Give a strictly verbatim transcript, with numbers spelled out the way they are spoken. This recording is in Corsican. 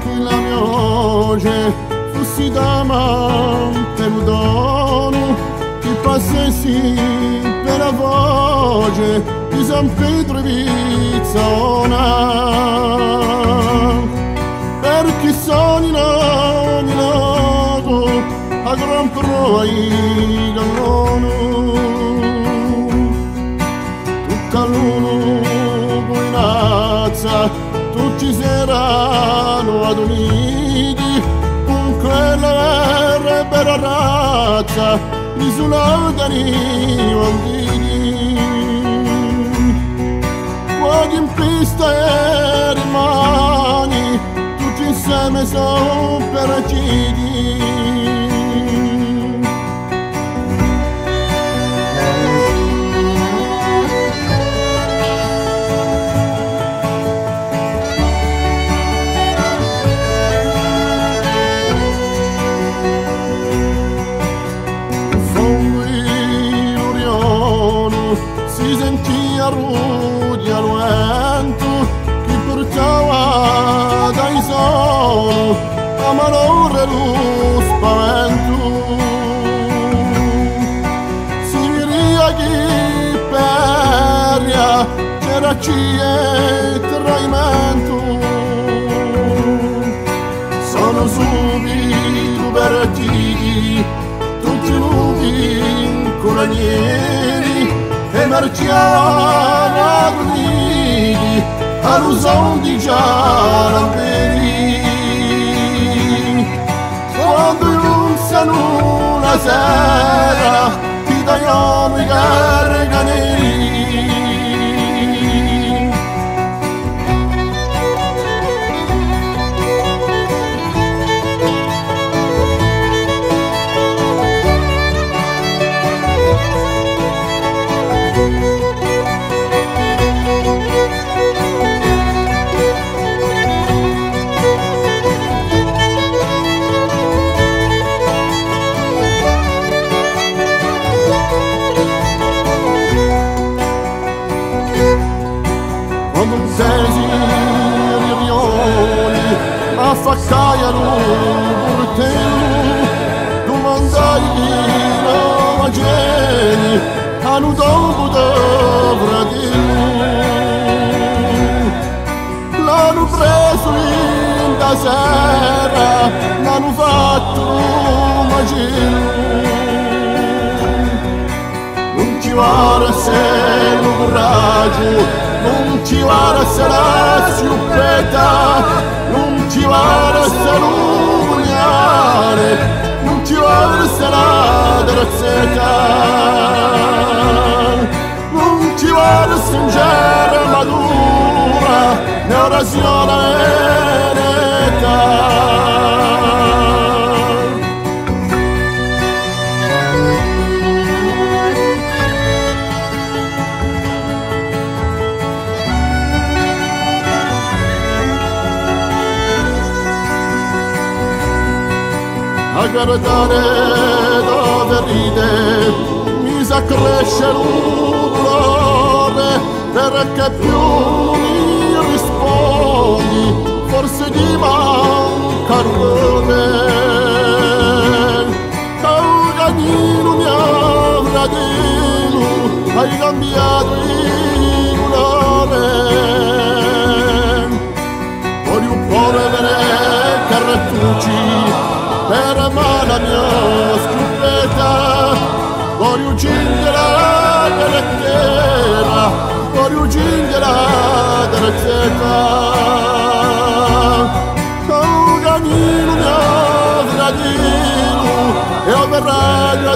Chì la mia voce fussi tamante un donu, chì passessi per a voce di San Petru di Vizzona, perchè sò in ogni locu a gran prova di cannonu. Tutti à l'unu cù l'inazza, tutti s'eranu aduniti, cun quella vera, vera razza, di suldati banditi. Quasi in pista è rimani, tutti inseme sò partiti. Fondu di l'Urionu si sentia rughja lu ventu chì purtava da i sonu a malora è lu spaventu. Si vidia chì per aria c'era cì è tradimentu. Sò subitu partiti tutti i lupi cù l'agnelli è marchjavanu aduniti à lu sonu di Cialambelli. Quandu ghjunse una sera, chì taglianu i carcanelli. Quandu intesi i rioni, affaccaia lu purtellu, dumandai chì nova geni, anu tombu di fratellu. L'anu presu in a sera, l'anu fattu un macellu. Ùn ci vole à esse lu curaghju, ùn ci vole à esse la sciuppetta, ùn ci vole à esse lu pugnale, ùn ci vole à esse la trazzetta. Ùn ci vole à esse in armatura, nè una signora veneta. À guardà e to ferite, mi s'accresce lu dulore, perchè più ùn mi rispondi, forse ti manca u core. Cù u cagninu mio fratellu, ai cambiatu di culore. Vogliu puru vede carrettucci, per mala mia sciuppetta, vogliu cinghje la carrettera, vogliu cinghje la trazzetta. Cù u cagninu mio fratellu, è u ferraghju à